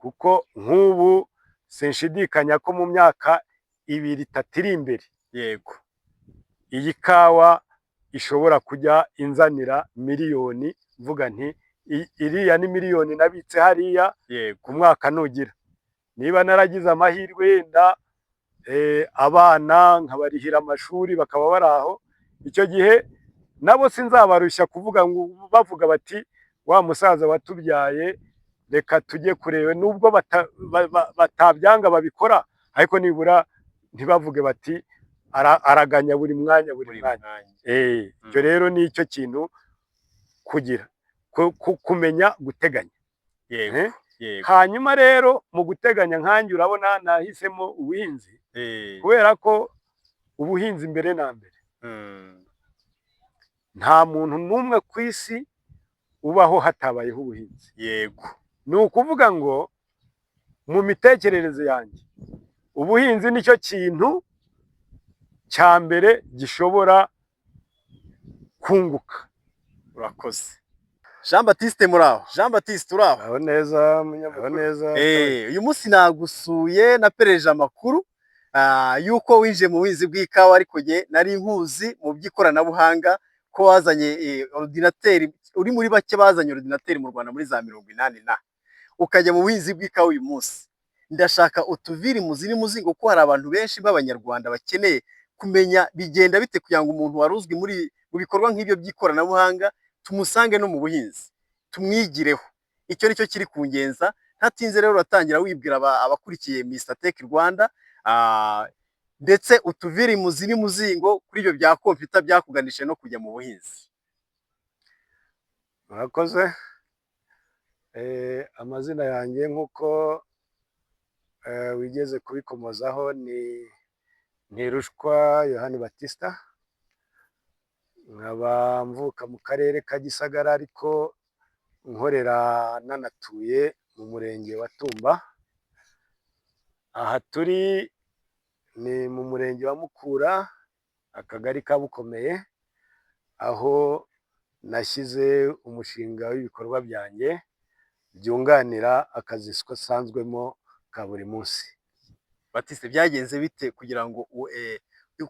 Kuko nk'ubu sinshidikanya ko mu myaka 2, 3 iri imbere, iyi kawa ishobora kujya inzanira miliyoni, mvuga nti iriya ni miliyoni nabitse hariya ku mwaka nugira. Niba naragize amahirwe yenda abana nkabarihira amashuri bakaba bari aho, icyo gihe nabo sinzabarushya kuvuga ngo bavuga bati wa musaza watubyaye reka tujye kureba, nubwo batabyanga babikora, ariko nibura ntibavuge bati araganya buri mwanya buri Buri mwanya. mwanya. Icyo rero ni icyo kintu kugira kumenya guteganya. Hanyuma rero mu guteganya nkanjye urabona nahisemo ubuhinzi kubera ko ubuhinzi mbere na mbere nta muntu n'umwe ku isi ubaho hatabayeho ubuhinzi. Ni ukuvuga ngo mu mitekerereze yanjye ubuhinzi nicyo kintu cya mbere gishobora kunguka. Urakoze. Jean Baptiste, muraho? Jean Baptiste, uraho? Aho neza, munyamakuru, neza. Uyu munsi nagusuye, napereje amakuru yuko winjiye mu buhinzi bw'ikawa, ariko jye nari nkuzi mu by'ikoranabuhanga ko wazanye ordinateur, uri muri bake bazanye ordinateur mu Rwanda muri za 80 na ukajya mu buhinzi bw'ikawa. Uyu munsi ndashaka utuvire imuzi n'umuzingo, kuko hari abantu benshi b'Abanyarwanda bakeneye kumenya bigenda bite kugira ngo umuntu wari uzwi muri mu bikorwa nk'ibyo by'ikoranabuhanga tumusange no mu buhinzi tumwigireho. Icyo nicyo kiri kungenza. Ntatinze rero, uratangira wibwira abakurikiye Mr Tech Rwanda, ndetse utuvire imuzi n'umuzingo kuri ibyo bya kompiyuta byakuganishije no kujya mu buhinzi. Murakoze. Amazina yanjye nk'uko wigeze kubikomozaho ni Ntirushwa Yohani Batista, nkaba mvuka mu karere ka Gisagara ariko nkorera nanatuye mu murenge wa Tumba. Aha turi ni mu murenge wa Mukura, akagari ka Bukomeye, aho nashyize umushinga w'ibikorwa byanjye byunganira akazi nsanzwemo ka buri munsi. Batiste, byagenze bite kugira ngo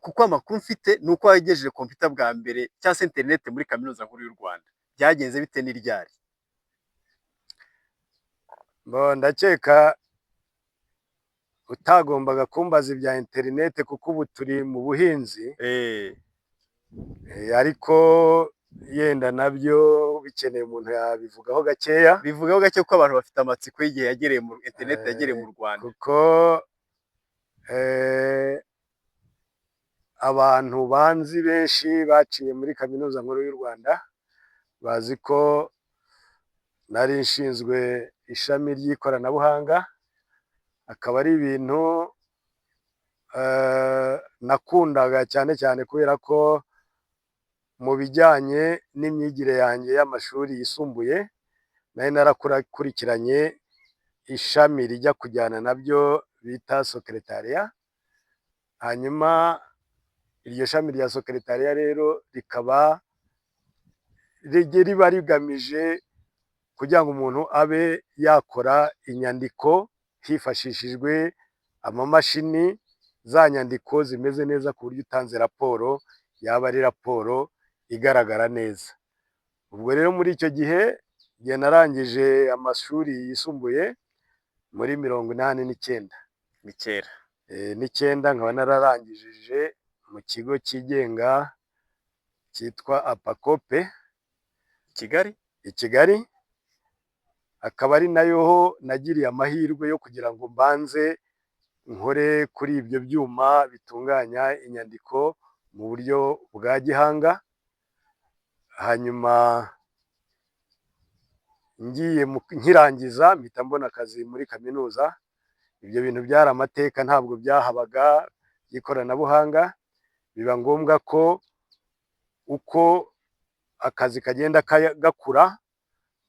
kuko amakuru mfite ni uko wagejeje kompiyuta bwa mbere cyangwa se interineti muri Kaminuza Nkuru y'u Rwanda, byagenze bite n'iryari? Bo ndakeka utagombaga kumbaza ibya interineti kuko ubu turi mu buhinzi, ariko yenda nabyo bikeneye umuntu yabivugaho gakeya. Bivugaho gake kuko abantu bafite amatsiko y'igihe yagereye mu interineti yagereye mu Rwanda. Kuko abantu banzi benshi baciye muri Kaminuza Nkuru y'u Rwanda bazi ko nari nshinzwe ishami ry'ikoranabuhanga, akaba ari ibintu nakundaga cyane cyane kubera ko mu bijyanye n'imyigire yanjye y'amashuri yisumbuye nari narakurikiranye ishami rijya kujyana nabyo bita secrétariat. Hanyuma iryo shami rya secrétariat rero rikaba riba rigamije kugira ngo umuntu abe yakora inyandiko hifashishijwe amamashini, za nyandiko zimeze neza ku buryo utanze raporo yaba ari raporo igaragara neza. Ubwo rero muri icyo gihe njye narangije amashuri yisumbuye muri 89. Ni kera. N'icyenda, nkaba nararangije mu kigo cyigenga cyitwa APACOPE. Kigali? I Kigali, akaba ari nayo nagiriye amahirwe yo kugira ngo mbanze nkore kuri ibyo byuma bitunganya inyandiko mu buryo bwa gihanga. Hanyuma ngiye nkirangiza mpita mbona akazi muri kaminuza. Ibyo bintu byari amateka, ntabwo byahabaga by'ikoranabuhanga, biba ngombwa ko uko akazi kagenda gakura,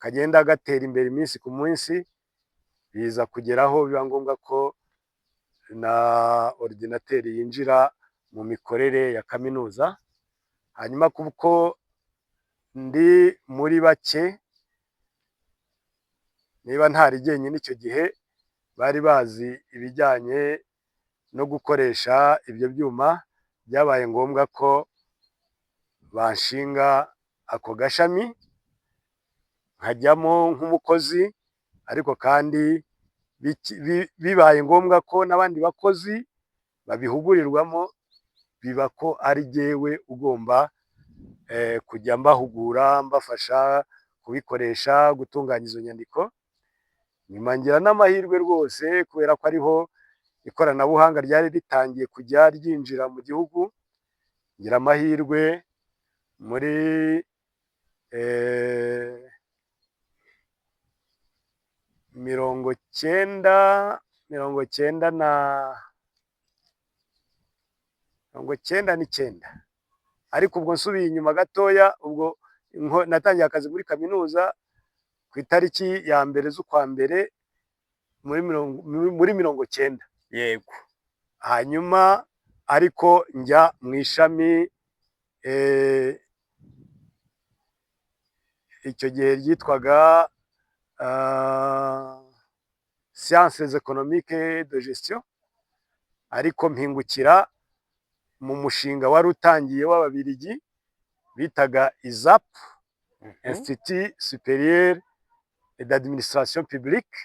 kagenda gatera imbere iminsi ku munsi, biza kugeraho biba ngombwa ko na ordinateur yinjira mu mikorere ya kaminuza. Hanyuma kuko ndi muri bake, niba ntari jyenyine icyo gihe. bari bazi ibijyanye no gukoresha ibyo byuma, byabaye ngombwa ko banshinga ako gashami, nkajyamo nk'umukozi. Ariko kandi bibaye ngombwa ko n'abandi bakozi babihugurirwamo, biba ko ari jyewe ugomba kujya mbahugura, mbafasha kubikoresha, gutunganya izo nyandiko. Nyuma ngira n'amahirwe rwose, kubera ko ariho ikoranabuhanga ryari ritangiye kujya ryinjira mu gihugu, ngira amahirwe muri 90, 90 na 99. Ariko ubwo nsubiye inyuma gatoya, ubwo natangiye akazi muri kaminuza ku itariki ya 1 z'ukwa mbere muri 90. Hanyuma ariko njya mu ishami icyo gihe ryitwaga Sciences Economiques de Gestion, ariko mpingukira mu mushinga wari utangiye w'Ababiligi bitaga ISAP, Institut Supérieur d'Administration Publique.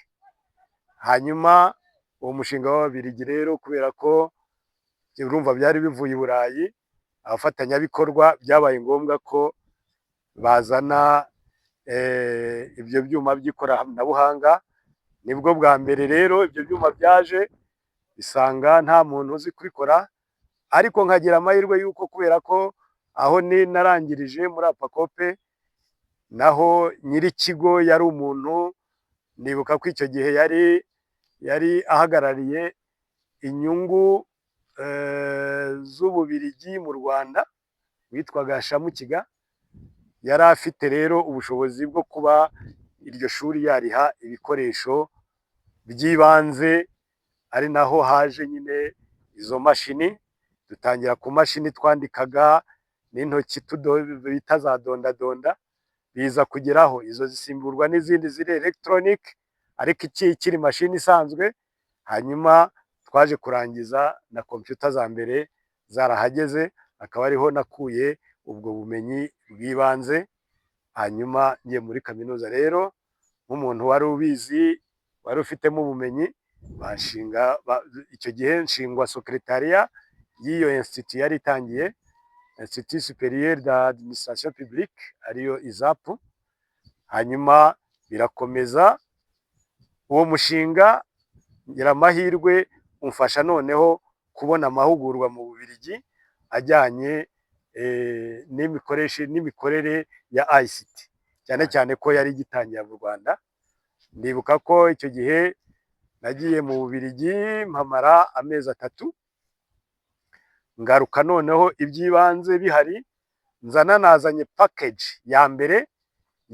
Hanyuma uwo mushinga w'Ababiligi rero, kubera ko urumva byari bivuye i Burayi, abafatanyabikorwa, byabaye ngombwa ko bazana ibyo byuma by'ikoranabuhanga. Nibwo bwa mbere rero ibyo byuma byaje bisanga nta muntu uzi kubikora, ariko nkagira amahirwe y'uko kubera ko aho ni narangirije muri APACOPE, naho nyir'ikigo yari umuntu, nibuka ko icyo gihe yari ahagarariye inyungu z'Ububirigi mu Rwanda, witwaga Shamukiga. Yari afite rero ubushobozi bwo kuba iryo shuri yariha ibikoresho by'ibanze, ari naho haje nyine izo mashini. Dutangira ku mashini twandikaga n'intoki bita za dondadonda, biza kugeraho izo zisimburwa n'izindi ziri électronique, ariko ikiri mashini isanzwe. Hanyuma twaje kurangiza na kompiyuta za mbere zarahageze, akaba ariho nakuye ubwo bumenyi bw'ibanze. Hanyuma ngiye muri kaminuza rero, nk'umuntu wari ubizi, wari ufitemo ubumenyi, banshinga icyo gihe nshingwa secrétariat y'iyo institut yari itangiye, Institut Supérieur d'Administration Publique, ariyo ISAP. Hanyuma birakomeza, uwo mushinga ngira amahirwe umfasha noneho kubona amahugurwa mu Bubiligi ajyanye n'imikoreshe n'imikorere ya ICT, cyane cyane ko yari igitangira mu Rwanda. Ndibuka ko icyo gihe nagiye mu Bubiligi mpamara amezi 3, ngaruka noneho iby'ibanze bihari, nzana nazanye package ya mbere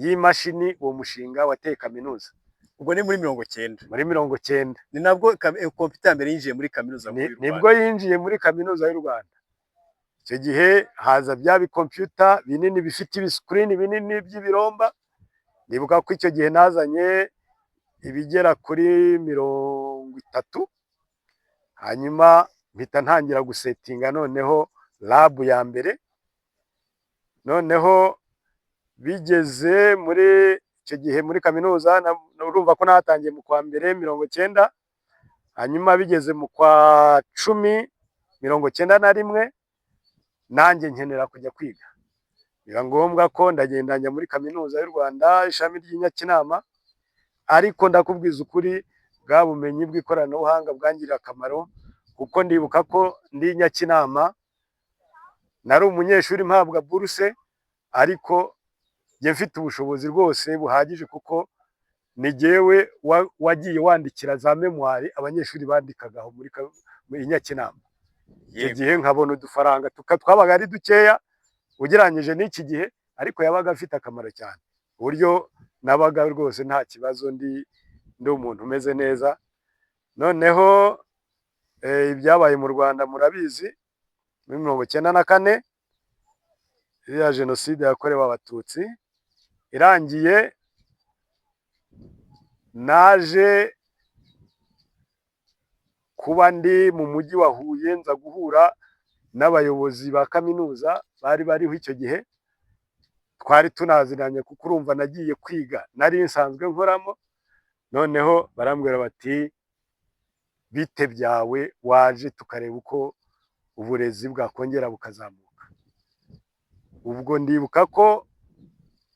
y'imashini uwo mushinga wateye kaminuza. Ubwo ni muri 90? Muri 90. Ni nabwo kompiyuta ya mbere yinjiye muri Kaminuza Nkuru y'u Rwanda? Nibwo yinjiye muri Kaminuza y'u Rwanda. Icyo gihe haza bya bikompiyuta binini bifite ibisikirini binini by'ibiromba. Ndibuka ko icyo gihe nazanye ibigera kuri 30, hanyuma mpita ntangira gusetinga noneho lab ya mbere. Noneho bigeze muri icyo gihe muri kaminuza, urumva ko nahatangiye mu kwa mbere 90, hanyuma bigeze mu kwa 10 91, nanjye nkenera kujya kwiga, biba ngombwa ko ndagenda njya muri Kaminuza y'u Rwanda, ishami ry'i Nyakinama. Ariko ndakubwiza ukuri, bwa bumenyi bw'ikoranabuhanga bwangiriye akamaro, kuko ndibuka ko ndi i Nyakinama nari umunyeshuri mpabwa buruse, ariko njye mfite ubushobozi rwose buhagije, kuko ni jyewe wagiye wandikira za mémoire abanyeshuri bandikaga aho muri Nyakinama. Icyo gihe nkabona udufaranga twabaga ari dukeya ugereranyije n'iki gihe, ariko yabaga afite akamaro cyane, uburyo nabaga rwose nta kibazo, ndi umuntu umeze neza. Noneho ibyabaye mu Rwanda murabizi, muri 94, iriya jenoside yakorewe Abatutsi irangiye, naje Kuba ndi mu mujyi wa Huye, nza guhura n'abayobozi ba kaminuza bari bariho icyo gihe, twari tunaziranye kuko urumva nagiye kwiga nari nsanzwe nkoramo. Noneho barambwira bati: "Bite byawe, waje tukareba uko uburezi bwakongera bukazamuka?" Ubwo ndibuka ko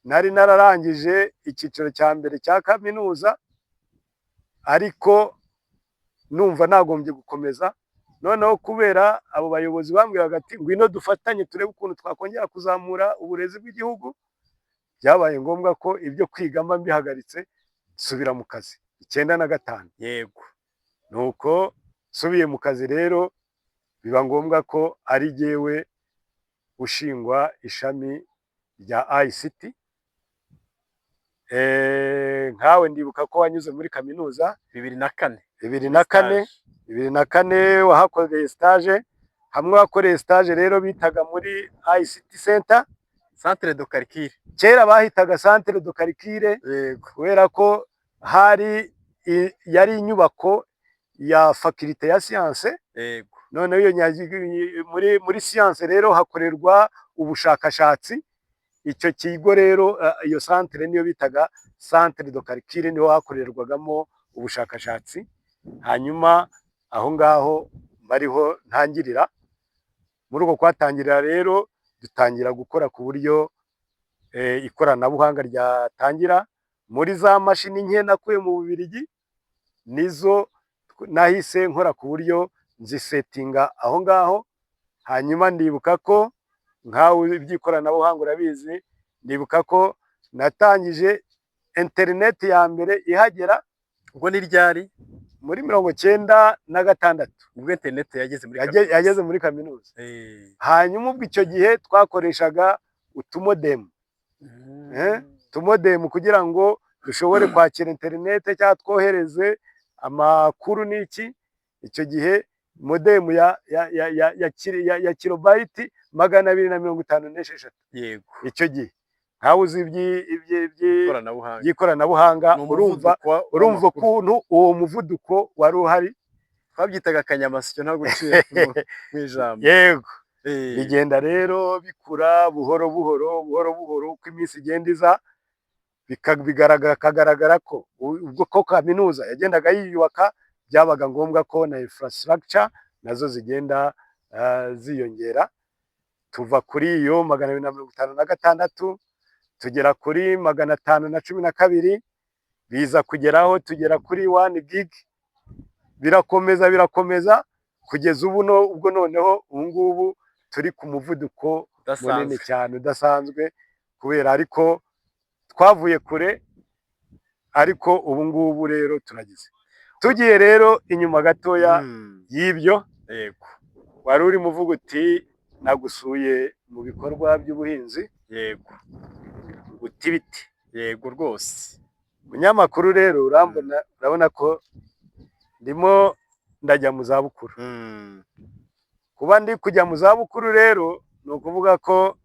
nari nararangije icyiciro cya mbere cya kaminuza, ariko numva nagombye gukomeza. Noneho kubera abo bayobozi bambwiraga ati: "Ngwino dufatanye turebe ukuntu twakongera kuzamura uburezi bw'igihugu", byabaye ngombwa ko ibyo kwiga mba mbihagaritse, nsubira mu kazi 95. Nuko nsubiye mu kazi rero, biba ngombwa ko ari jyewe ushingwa ishami rya ICT. Nkawe ndibuka ko wanyuze muri kaminuza 2004. 2004. 2004 wahakoreye stage. Hamwe wakoreye stage rero bitaga muri ICT Center. Centre de calcul. Kera bahitaga Centre de calcul. Kubera ko hari yari inyubako ya faculté ya science. Noneho iyo muri science rero hakorerwa ubushakashatsi. Icyo kigo rero, iyo centre niyo bitaga Centre de calcul, niho hakorerwagamo ubushakashatsi. Hanyuma aho ngaho bariho ntangirira. Muri uko kwatangirira rero, dutangira gukora ku buryo ikoranabuhanga ryatangira muri za mashini nke nakuye mu Bubiligi. Nizo nahise nkora ku buryo nzisetinga aho ngaho. Hanyuma ndibuka ko nkawe iby'ikoranabuhanga urabizi, ndibuka ko natangije interineti ya mbere ihagera. Ubwo ni ryari? Muri 96. Ubwo interineti yageze muri kaminuza. Yageze muri kaminuza. Hanyuma ubwo icyo gihe twakoreshaga utumodemu, utumodemu kugira ngo dushobore kwakira interineti cyangwa twohereze amakuru n'iki. Icyo gihe modemu ya kilobyte 256. Icyo gihe nkawe uzi ikoranabuhanga, by'ikoranabuhanga, Ni urumva umuvuduko urumva w'amakuru. ukuntu uwo muvuduko wari uhari. Twabyitaga akanyamasyo, ntabwo uciye mu ijambo. Yego. Bigenda rero bikura buhoro buhoro, buhoro buhoro, uko iminsi igenda iza, bikagaragara ko ubwo ko kaminuza yagendaga yiyubaka, byabaga ngombwa ko na infrastructure nazo zigenda ziyongera. Tuva kuri iyo 256, tugera kuri 512, biza kugeraho tugera kuri 1 gig, birakomeza birakomeza kugeza ubu no ubwo noneho ubu ngubu turi ku muvuduko munini udasanzwe cyane, udasanzwe, kubera ariko twavuye kure. Ariko ubu ngubu rero turageze. Tugiye rero inyuma gatoya y'ibyo, wari urimo uvuga uti nagusuye mu bikorwa by'ubuhinzi, uti biti? Yego rwose. Munyamakuru rero, urambona, urabona ko ndimo ndajya mu zabukuru. Kuba ndi kujya mu zabukuru rero, ni ukuvuga ko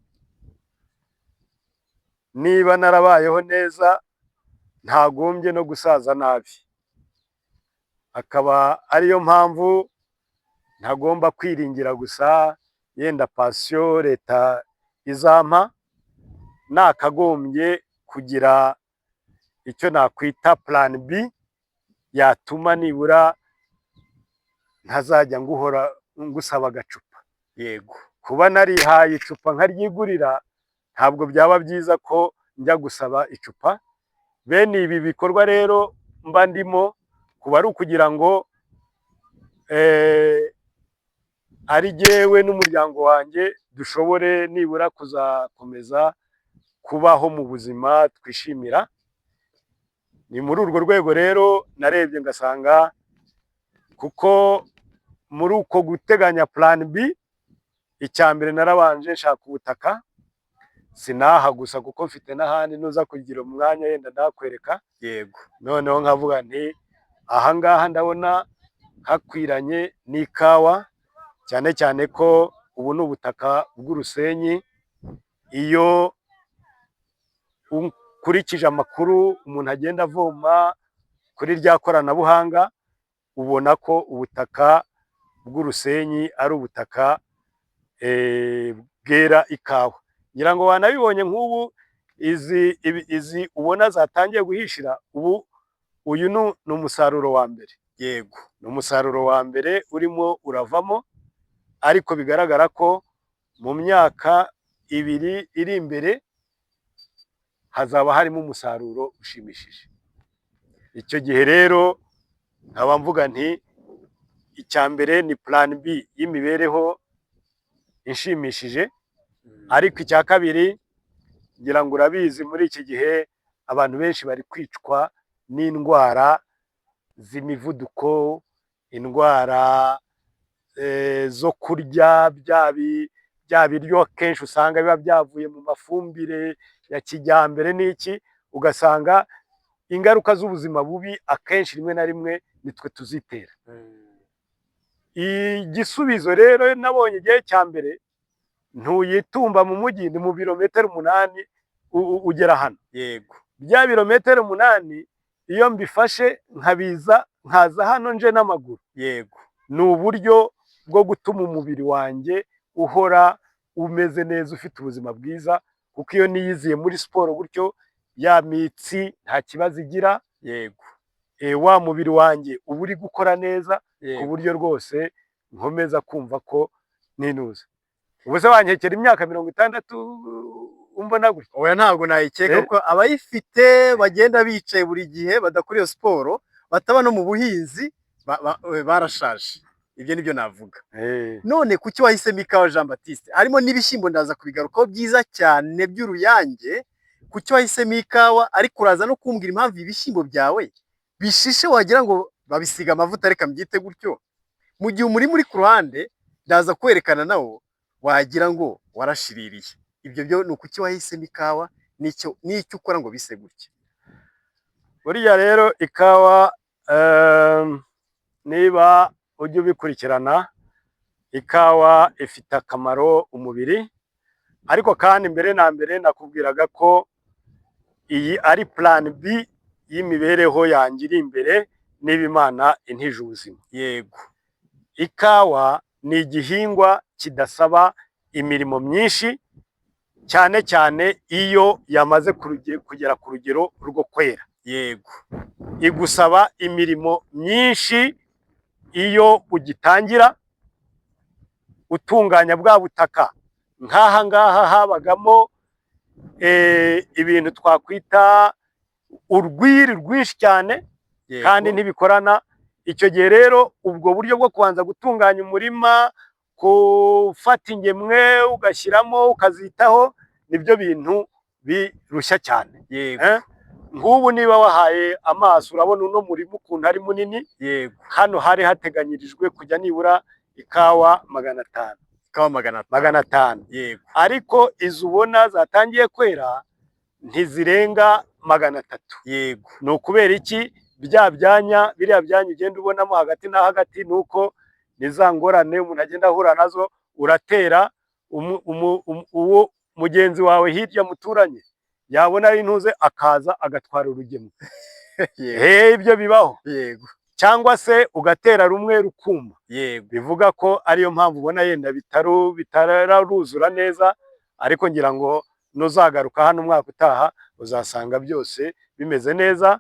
niba narabayeho neza, ntagombye no gusaza nabi. Akaba ariyo mpamvu ntagomba kwiringira gusa yenda pansiyo leta izampa, nakagombye kugira icyo nakwita plan B yatuma nibura ntazajya nguhora ngusaba agacupa. Kuba narihaye icupa nkaryigurira, ntabwo byaba byiza ko njya gusaba icupa. Bene ibi bikorwa rero mba ndimo kuba ari ukugira ngo ari jyewe n'umuryango wanjye dushobore nibura kuzakomeza kubaho mu buzima twishimira. Ni muri urwo rwego rero narebye ngasanga, kuko muri uko guteganya plan B, icya mbere narabanje nshaka ubutaka. Sinaha gusa kuko mfite n'ahandi, nuza kugira umwanya yenda ndahakwereka. Noneho nkavuga nti ahangaha ndabona hakwiranye n'ikawa, cyane cyane ko ubu ni ubutaka bw'urusenyi. Iyo ukurikije amakuru umuntu agenda avoma kuri rya koranabuhanga. Ubona ko ubutaka bw'urusenyi ari ubutaka bwera ikawa. Ngira ngo wanabibonye, nk'ubu izi ubona zatangiye guhishira ubu, uyu ni umusaruro wa mbere. Ni umusaruro wa mbere urimo uravamo, ariko bigaragara ko mu myaka 2 iri imbere hazaba harimo umusaruro ushimishije. Icyo gihe rero nkaba mvuga nti icya mbere ni plan B y'imibereho ishimishije, ariko icya kabiri, ngira ngo urabizi, muri iki gihe abantu benshi bari kwicwa n'indwara z'imivuduko, indwara zo kurya bya biryo akenshi usanga biba byavuye mu mafumbire ya kijyambere n'iki, ugasanga ingaruka z'ubuzima bubi akenshi rimwe na rimwe nitwe tuzitera. Igisubizo rero nabonye igihe cya mbere, ntuye Tumba mu mujyi, ni mu birometero 8 ugera hano. Bya birometero 8 iyo mbifashe nkabiza, nkaza hano nje n'amaguru, ni uburyo bwo gutuma umubiri wanjye uhora umeze neza, ufite ubuzima bwiza, kuko iyo niyiziye muri siporo gutyo, ya mitsi nta kibazo igira. Wa mubiri wanjye uba uri gukora neza ku buryo rwose nkomeza kumva ko ninuza. Ubu se wankekera imyaka 60 umbona gutya? Oya, ntabwo nayikeka, kuko abayifite bagenda bicaye buri gihe, badakora iyo siporo, bataba no mu buhinzi, barashaje. Ibyo nibyo navuga. None kuki wahisemo ikawa, Jean Baptiste? Harimo n'ibishyimbo, ndaza kubigarukaho, byiza cyane by'uruyange. Kuki wahisemo ikawa? Ariko uraza no kumbwira impamvu ibishyimbo byawe bishishe wagira ngo babisiga amavuta, reka mbyite gutyo, mu gihe umurima uri ku ruhande, ndaza kwerekana, nawo wagira ngo warashiririye. Ibyo byo ni ukuki wahisemo ikawa n'icyo ukora ngo bise gutya? Buriya rero ikawa, niba ujya ubikurikirana, ikawa ifite akamaro umubiri. Ariko kandi mbere na mbere nakubwiraga ko iyi ari plan B y'imibereho yanjye iri imbere, niba Imana intije ubuzima. Ikawa ni igihingwa kidasaba imirimo myinshi, cyane cyane iyo yamaze kugera ku rugero rwo kwera. Igusaba imirimo myinshi iyo ugitangira utunganya bwa butaka. Nk'aha ngaha habagamo ibintu twakwita urwiri rwinshi cyane, kandi ntibikorana. Icyo gihe rero ubwo buryo bwo kubanza gutunganya umurima, gufata ingemwe ugashyiramo, ukazitaho, nibyo bintu birushya cyane. Nk'ubu niba wahaye amaso, urabona uno murima ukuntu ari munini. Hano hari hateganyirijwe kujya nibura ikawa 500. Ikawa 500? 500. Ariko izo ubona zatangiye kwera ntizirenga 300. Ni ukubera iki? Bya byanya, biriya byanya ugenda ubonamo hagati na hagati, ni uko ni za ngorane umuntu agenda ahura nazo. Uratera, uwo mugenzi wawe hirya muturanye yabona ari intuze, akaza agatwara urugemwe. Ibyo bibaho. Cyangwa se ugatera rumwe rukuma. Bivuga ko ariyo mpamvu ubona yenda bitararuzura neza, ariko ngira ngo nuzagaruka hano umwaka utaha uzasanga byose bimeze neza.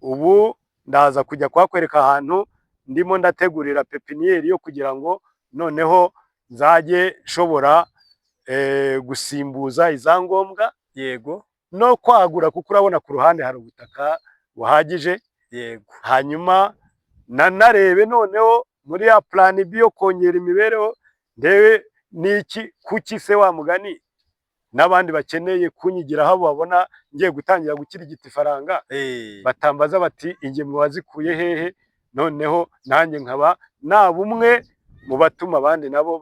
Ubu ndaza kujya kuhakwereka ahantu ndimo ndategurira pépinière yo kugira ngo noneho nzajye nshobora gusimbuza izangombwa no kwagura, kuko urabona ku ruhande hari ubutaka buhagije. Hanyuma nanarebe noneho muri ya plan B yo kongera imibereho, ndebe niki, kuki se wa mugani n'abandi bakeneye kunyigiraho babona ngiye gutangira gukirigita ifaranga, batambaza bati: "Ingemwe wazikuye hehe?" Noneho nanjye nkaba naba umwe mu batuma abandi nabo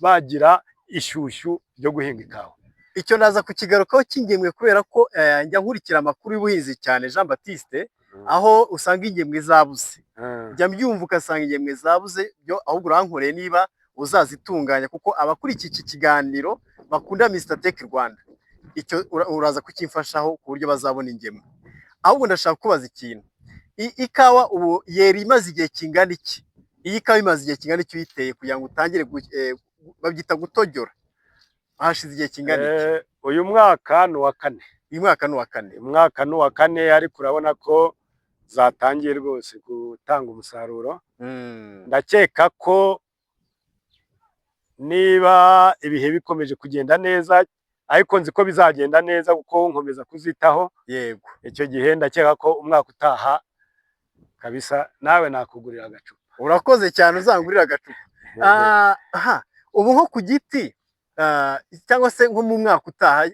bagira ishyushyu ryo guhinga ikawa. Icyo naza kukigarukaho cy'ingemwe, kubera ko njya nkurikira amakuru y'ubuhinzi cyane, Jean Baptiste, aho usanga ingemwe zabuze. Njya mbyumva, ugasanga ingemwe zabuze byo. Ahubwo urankoreye niba uzazitunganya, kuko abakurikiye iki kiganiro bakunda Mr Tech Rwanda. Icyo uraza kukimfashaho ku buryo bazabona ingemwe. Ahubwo ndashaka kubaza ikintu. Ikawa ubu yera imaze igihe kingana iki? Iyi kawa imaze igihe kingana iki uyiteye kugira ngo utangire babyita gutogyora? Hashize igihe kingana iki? Uyu mwaka ni uwa kane. Uyu mwaka ni uwa kane. Uyu mwaka ni uwa kane, ariko urabona ko zatangiye rwose gutanga umusaruro. Ndakeka ko niba ibihe bikomeje kugenda neza, ariko nzi ko bizagenda neza kuko nkomeza kuzitaho, icyo gihe ndakeka ko umwaka utaha kabisa nawe nakugurira agacupa. Urakoze cyane, uzangurira agacupa. Aha ubu nko ku giti, cyangwa se nko mu mwaka utaha,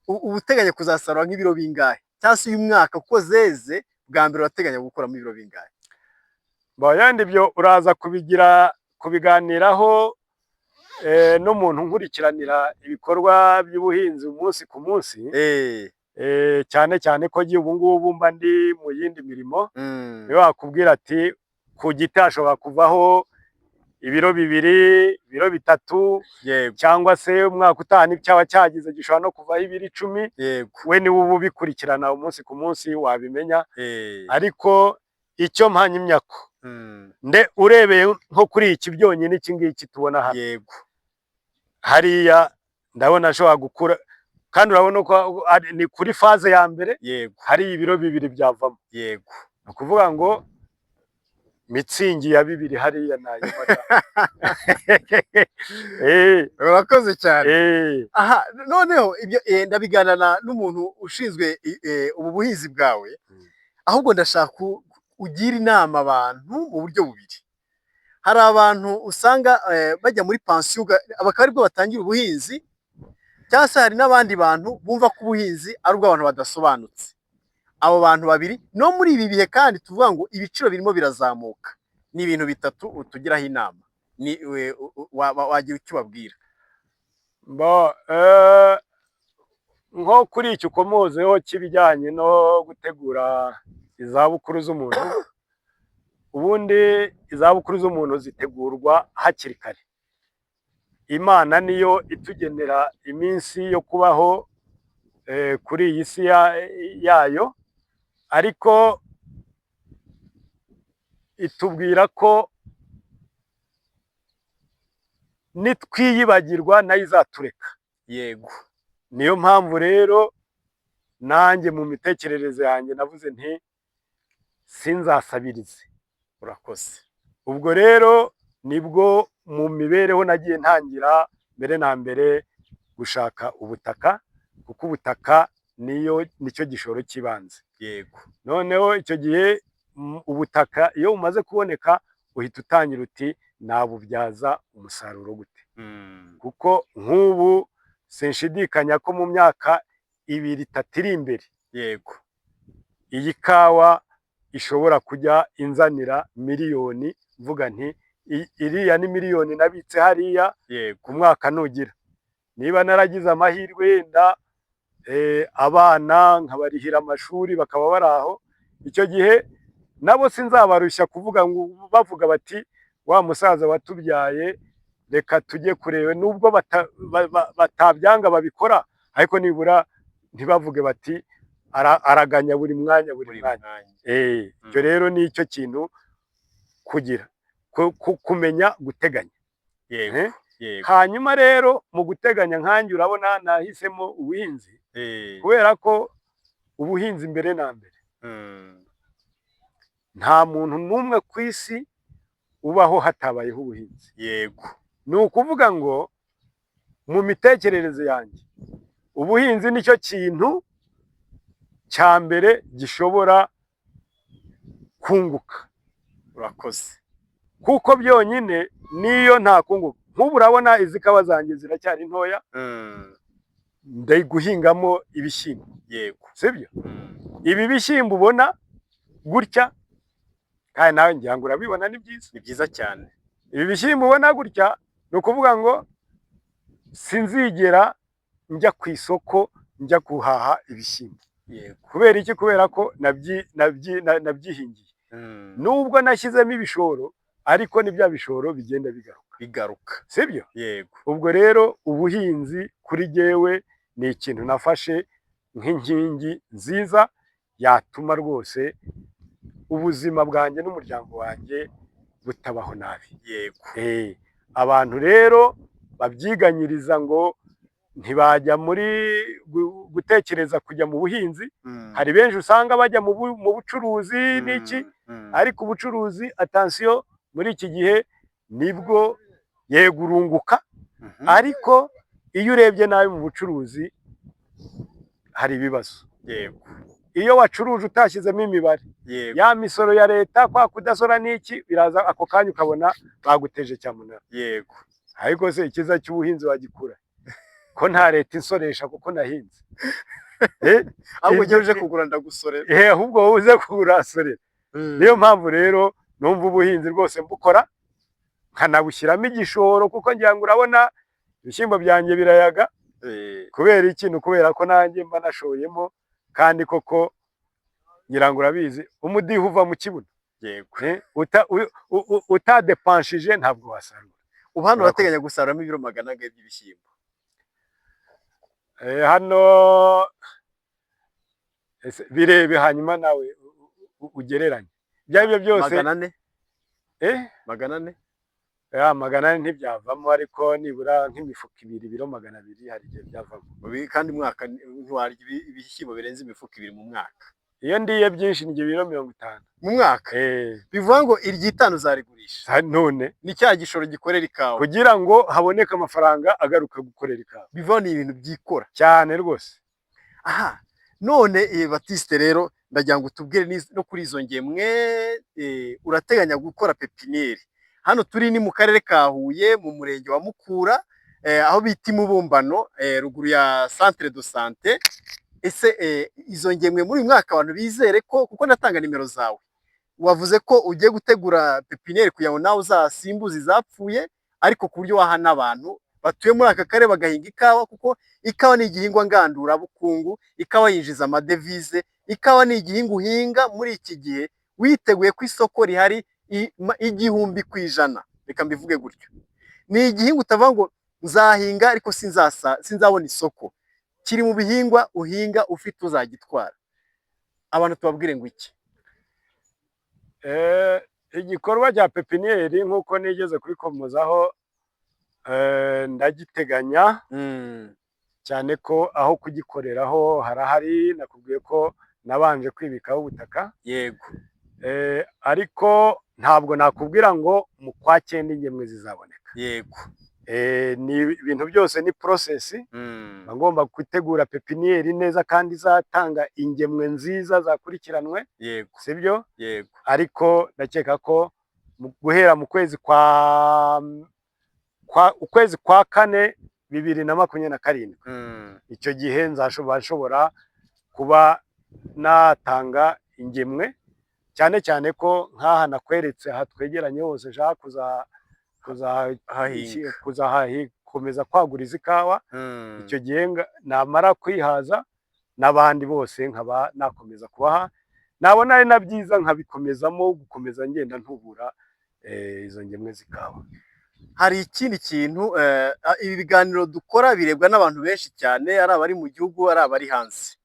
uba uteganya kuzasarura nk'ibiro bingahe? Cyangwa se uyu mwaka kuko zeze bwa mbere, urateganya gukuramo ibiro bingahe? Yenda ibyo uraza kubigira kubiganiraho n'umuntu nkurikiranira ibikorwa by'ubuhinzi umunsi ku munsi, cyane cyane ko ubu ngubu mba ndi mu yindi mirimo. Niwe wakubwira ati ku giti hashobora kuvaho ibiro 2, ibiro 3, cyangwa se umwaka utaha cyaba cyagize gishobora no kuvaho ibiro 10. We niwe uba ubikurikirana umunsi ku munsi, wabimenya. Ariko icyo mpamya ko nde urebeye nko kuri iki byonyine, iki ngiki tubona hano, hariya ndabona ashobora gukura, kandi urabona ko ni kuri phase ya mbere, hari ibiro 2 byavamo. Ni ukuvuga ngo Mützig ya 2 hariya nayibona. Urakoze cyane. Aha noneho ibyo ndabiganana n'umuntu ushinzwe ubu buhinzi bwawe. Ahubwo ndashaka ugira inama abantu mu buryo bubiri. Hari abantu usanga bajya muri pansiyo bakaba aribwo batangira ubuhinzi, cyangwa se hari n'abandi bantu bumva ko ubuhinzi ari ubw'abantu badasobanutse. Abo bantu babiri, no muri ibi bihe kandi tuvuga ngo ibiciro birimo birazamuka, ni ibintu bitatu utugiraho inama. Ni wagira icyo ubabwira? Bo, nko kuri icyo ukomozeho cy'ibijyanye no gutegura izabukuru z'umuntu, ubundi izabukuru z'umuntu zitegurwa hakiri kare. Imana niyo itugenera iminsi yo kubaho kuri iyi si yayo, ariko itubwira ko nitwiyibagirwa nayo izatureka. Niyo mpamvu rero nanjye mu mitekerereze yanjye navuze nti sinzasabirize. Urakoze. Ubwo rero nibwo mu mibereho nagiye ntangira mbere na mbere gushaka ubutaka, kuko ubutaka niyo nicyo gishoro cy'ibanze. Noneho icyo gihe ubutaka iyo bumaze kuboneka, uhita utangira uti nabubyaza umusaruro gute? Kuko nk'ubu sinshidikanya ko mu myaka 2, 3 iri imbere, iyi kawa ishobora kujya inzanira miliyoni, mvuga nti iriya ni miliyoni nabitse hariya ku mwaka nugira. Niba naragize amahirwe yenda abana nkabarihira amashuri bakaba bari aho, icyo gihe nabo sinzabarushya kuvuga ngo bavuga bati wa musaza watubyaye, reka tujye kureba. Nubwo batabyanga babikora, ariko nibura ntibavuge bati araganya buri mwanya buri Buri mwanya. mwanya. Icyo rero ni icyo kintu kugira kumenya guteganya. Hanyuma rero mu guteganya, nkanjye urabona nahisemo ubuhinzi kubera ko ubuhinzi mbere na mbere nta muntu n'umwe ku isi ubaho hatabayeho ubuhinzi. Ni ukuvuga ngo mu mitekerereze yanjye ubuhinzi nicyo kintu cya mbere gishobora kunguka. Urakoze. Kuko byonyine niyo nta kunguka, nk'ubu urabona izi kawa zanjye ziracyari ntoya, ndi guhingamo ibishyimbo, sibyo? Ibi bishyimbo ubona gutya, kandi nawe ngira ngo urabibona, ni byiza. Ni byiza cyane. Ibi bishyimbo ubona gutya, ni ukuvuga ngo sinzigera njya ku isoko njya guhaha ibishyimbo. Kubera iki? Kubera ko nabyihingiye. Nubwo nashyizemo ibishoro, ariko ni bya bishoro bigenda bigaruka. Bigaruka. Sibyo? Yego. Ubwo rero ubuhinzi kuri jyewe ni ikintu nafashe nk'inkingi nziza yatuma rwose ubuzima bwanjye n'umuryango wanjye butabaho nabi. Abantu rero babyiganyiriza ngo ntibajya muri gutekereza kujya mu buhinzi. Hari benshi usanga bajya mu bucuruzi n'iki, ariko ubucuruzi, attention, muri iki gihe nibwo yego urunguka, ariko iyo urebye nabi mu bucuruzi hari ibibazo. Iyo wacuruje utashyizemo imibare, ya misoro ya leta, kwa kudasora n'iki, biraza ako kanya ukabona baguteje cyamunara. Ariko se icyiza cy'ubuhinzi wagikura ko nta leta insoresha kuko nahinze? Ahubwo ujye uje kugura ndagusorera. Ahubwo wowe uze kugura sorera. Niyo mpamvu rero numva ubuhinzi rwose mbukora, nkanabushyiramo igishoro, kuko ngira ngo urabona ibishyimbo byanjye birayaga. Kubera iki? Ni ukubera ko nanjye mba nashoyemo, kandi koko ngira ngo urabizi, umudiho uva mu kibuno. Utadepanshije ntabwo wasarura. Ubu hano Urakoze. urateganya gusaruramo ibiro 400 by'ibishyimbo? Hano ese birebe, hanyuma nawe ugereranye ibyo ari byo byose. 400? Eh? 400? Ya, 400 ntibyavamo, ariko nibura nk'imifuka ibiri, ibiro 200, hari igihe byavamo. Kandi mwaka ntiwarya ibishyimbo birenze imifuka ibiri mu mwaka. Iyo ndiye byinshi ndya ibiro 50. Mu mwaka? Eh. Bivuga ngo iry'itanu uzarigurisha. None Ni cya gishoro gikorera ikawa. Kugira ngo haboneke amafaranga agaruka gukorera ikawa. Bivuga ni ibintu byikora. Cyane rwose. Aha none, Batiste, rero ndagira ngo utubwire no kuri izo ngemwe. Urateganya gukora pépinière? Hano turi ni mu karere ka Huye, mu murenge wa Mukura, aho bita Imubumbano, ruguru ya centre de santé. Ese izo ngemwe muri uyu mwaka abantu bizere ko, kuko natanga nimero zawe, wavuze ko ugiye gutegura pépinière kugira ngo nawe uzasimbuze izapfuye, ariko ku buryo waha n'abantu batuye muri aka karere bagahinga ikawa, kuko ikawa ni igihingwa ngandurabukungu, ikawa yinjiza amadevize, ikawa ni igihingwa uhinga muri iki gihe witeguye ko isoko rihari 1000%. Reka mbivuge gutyo, ni igihingwa utavuga ngo nzahinga ariko sinzabona isoko. Kiri mu bihingwa uhinga ufite uzagitwara. Abantu tubabwire ngo iki? Igikorwa cya pépinière, nk'uko nigeze kubikomozaho, ndagiteganya, cyane ko aho kugikoreraho harahari. Nakubwiye ko nabanje kwibikaho ubutaka. Ariko ntabwo nakubwira ngo mu kwa cyenda ingemwe zizaboneka. Ni ibintu byose ni process. Mba ngomba gutegura pépinière neza kandi izatanga ingemwe nziza zakurikiranwe. Sibyo? Yego. Ariko ndakeka ko guhera mu kwezi kwa ukwezi kwa kane 2027, icyo gihe nzashobora nshobora kuba natanga ingemwe, cyane cyane ko nk'aha nakweretse, aha twegeranye hose, nshaka Hahinga. Kuzakomeza kwagura izi kawa. Icyo gihe namara kwihaza n'abandi bose nkaba nakomeza kubaha, nabona ari na byiza nkabikomezamo, gukomeza ngenda ntubura izo ngemwe z'ikawa. Hari ikindi kintu, ibi biganiro dukora birebwa n'abantu benshi cyane, ari abari mu gihugu, ari abari hanze.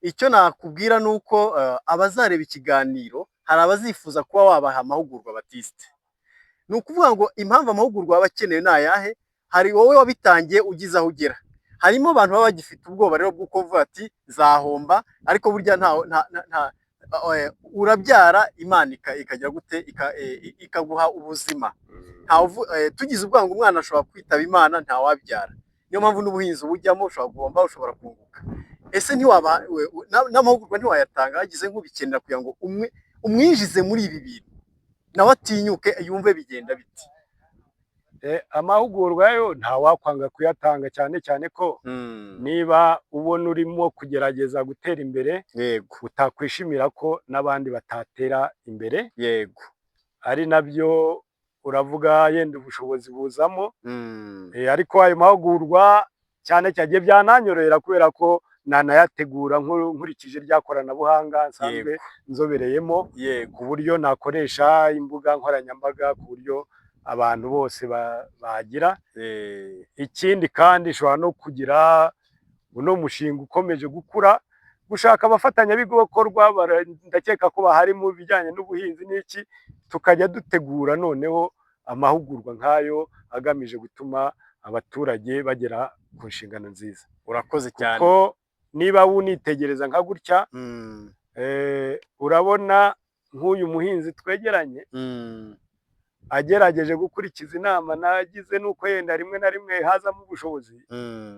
Icyo nakubwira ni uko abazareba ikiganiro hari abazifuza kuba wabaha amahugurwa, Batiste. Ni ukuvuga ngo impamvu amahugurwa aba akenewe ni ayahe? Hari wowe wabitangiye ugize aho ugera, harimo abantu baba bagifite ubwoba rero bw'uko uvuga ati nzahomba, ariko burya nta urabyara Imana ikagira gute, ikaguha ubuzima. Tugize ubwoba ngo umwana ashobora kwitaba Imana, ntawabyara. Niyo mpamvu n'ubuhinzi ubujyamo ushobora guhomba, ushobora kunguka. Ese ntiwaba n'amahugurwa ntiwayatanga hagize nk'ubikenera, kugira ngo umwinjize muri ibi bintu nawe atinyuke yumve bigenda biti? Amahugurwa yo ntawakwanga kuyatanga, cyane cyane ko niba ubona urimo kugerageza gutera imbere, utakwishimira ko n'abandi batatera imbere. Ari nabyo uravuga, yenda ubushobozi buzamo. Ariko ayo mahugurwa cyane cyane byananyorohera kubera ko nanayategura nkurikije rya koranabuhanga nsanzwe nzobereyemo, ku buryo nakoresha imbuga nkoranyambaga, ku buryo abantu bose bagira. Ikindi kandi nshobora no kugira uno mushinga ukomeje gukura. Gushaka abafatanyabikorwa, ndakeka ko bahari mu bijyanye n'ubuhinzi n'iki, tukajya dutegura noneho amahugurwa nk'ayo agamije gutuma abaturage bagera ku nshingano nziza. Urakoze cyane. Kuko niba wunitegereza nka gutya, urabona nk'uyu muhinzi twegeranye, agerageje gukurikiza inama nagize, nuko yenda rimwe na rimwe hazamo ubushobozi,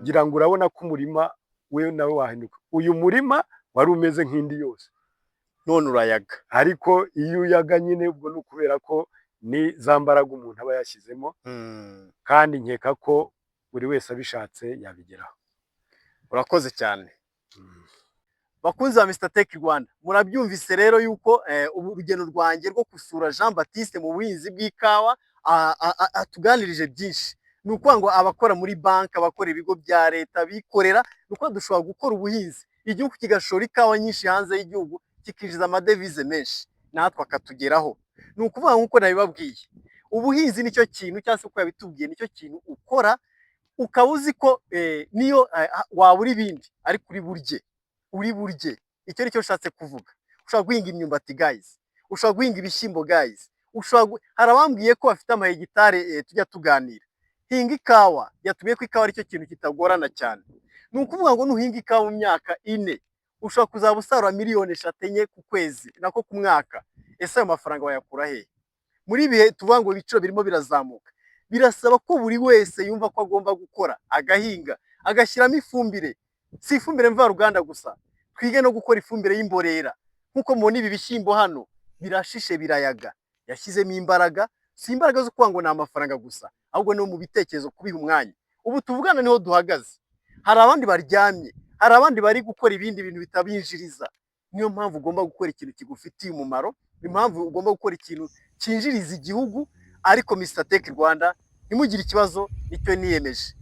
ngira ngo urabona ko umurima we nawe wahinduka. Uyu murima wari umeze nk'indi yose. None urayaga. Ariko iyo uyaga nyine, ubwo ni ukubera ko ni za mbaraga umuntu aba yashyizemo, kandi nkeka ko buri wese abishatse yabigeraho. Urakoze cyane. Bakunzi ba Mr Tech Rwanda, murabyumvise rero yuko ubu urugendo rwanjye rwo gusura Jean Baptiste mu buhinzi bw'ikawa atuganirije byinshi. Ni ukuvuga ngo abakora muri banki, abakora ibigo bya leta, abikorera, ni ukuvuga dushobora gukora ubuhinzi, igihugu kigashora ikawa nyinshi hanze y'igihugu, kikinjiza amadevize menshi, natwe akatugeraho. Ni ukuvuga, nk'uko nabibabwiye, ubuhinzi nicyo kintu, cyangwa se uko yabitubwiye, nicyo kintu ukora ukaba uzi ko niyo wabura ibindi ariko uri burye, uri burye. Icyo nicyo nshatse kuvuga. Ushobora guhinga imyumbati guys, ushobora guhinga ibishyimbo guys, hari abambwiye ko bafite amahegitare, tujya tuganira. Hinga ikawa. Yatubwiye ko ikawa aricyo kintu kitagorana cyane. Ni ukuvuga ngo nuhinga ikawa, mu myaka 4 ushobora kuzaba usarura miliyoni 3, 4 ku kwezi, nako ku mwaka. Ese ayo mafaranga wayakura hehe? Muri ibihe tuvuga ngo ibiciro birimo birazamuka, birasaba ko buri wese yumva ko agomba gukora, agahinga, agashyiramo ifumbire. Si ifumbire mvaruganda gusa, twige no gukora ifumbire y'imborera. Nk'uko mubona ibi bishyimbo hano birashishe, birayaga, yashyizemo imbaraga. Si imbaraga zo kuvuga ngo ni amafaranga gusa, ahubwo no mu bitekerezo, kubiha umwanya. Ubu tuvugana niho duhagaze, hari abandi baryamye, hari abandi bari gukora ibindi bintu bitabinjiriza. Niyo mpamvu ugomba gukora ikintu kigufitiye umumaro, impamvu ugomba gukora ikintu cyinjiriza igihugu. Ariko Mr Tech Rwanda, ntimugire ikibazo, nicyo niyemeje.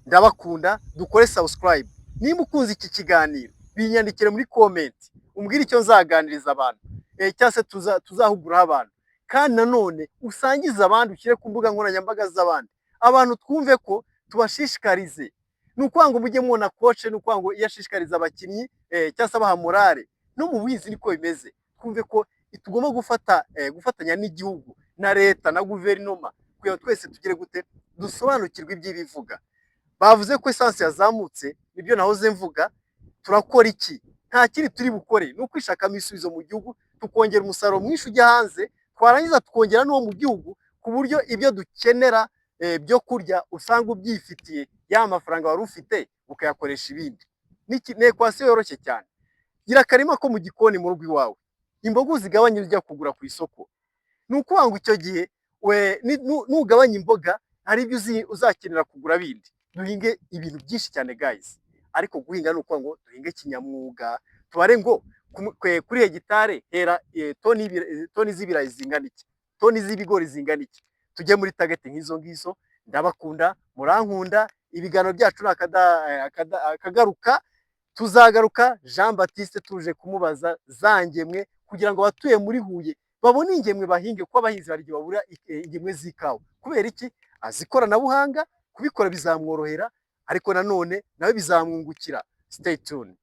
Ndabakunda. Dukore subscribe. Nimba ukunze iki kiganiro, binyandikire muri comment, umbwire icyo nzaganiriza abantu, cyangwa se tuzahuguraho abantu. Kandi nanone usangize abandi, ushyire ku mbuga nkoranyambaga z'abandi, abantu twumve ko tubashishikarize. Ni ukuvuga ngo mujye mubona coach, ni ukuvuga ngo iyo ashishikariza abakinnyi cyangwa se abaha morale, no mu buhinzi niko bimeze. Twumve ko tugomba gufatanya n'igihugu na leta na guverinoma kugira ngo twese tugere gute, dusobanukirwe iby'ibivuga. Bavuze ko essence yazamutse, nibyo nahoze mvuga. Turakora iki? Nta kindi turi bukore, ni ukwishakamo ibisubizo mu gihugu, tukongera umusaruro mwinshi ujya hanze, twarangiza tukongera n'uwo mu gihugu, ku buryo ibyo dukenera byo kurya usanga ubyifitiye, ya mafaranga wari ufite ukayakoresha ibindi. Ni équation yoroshye cyane. Gira akarima ko mu gikoni mu rugo iwawe, imboga uzigabanye ujya kugura ku isoko. Ni ukuvuga ngo icyo gihe nugabanya imboga, hari ibyo uzakenera kugura bindi. Duhinge ibintu byinshi cyane guys, ariko guhinga ni ukuvuga ngo duhinge kinyamwuga, tubare ngo kuri hegitare hera toni z'ibirayi zingana iki, toni z'ibigori zingana iki, tujye muri target nk'izo ngizo. Ndabakunda, murankunda. Ibiganiro byacu ni akagaruka. Tuzagaruka Jean Baptiste tuje kumubaza za ngemwe, kugira ngo abatuye muri Huye babone ingemwe bahinge, kuko abahinzi hari igihe babura ingemwe z'ikawa. Kubera iki? Azi ikoranabuhanga, kubikora bizamworohera, ariko nanone nawe bizamwungukira. Stay tuned.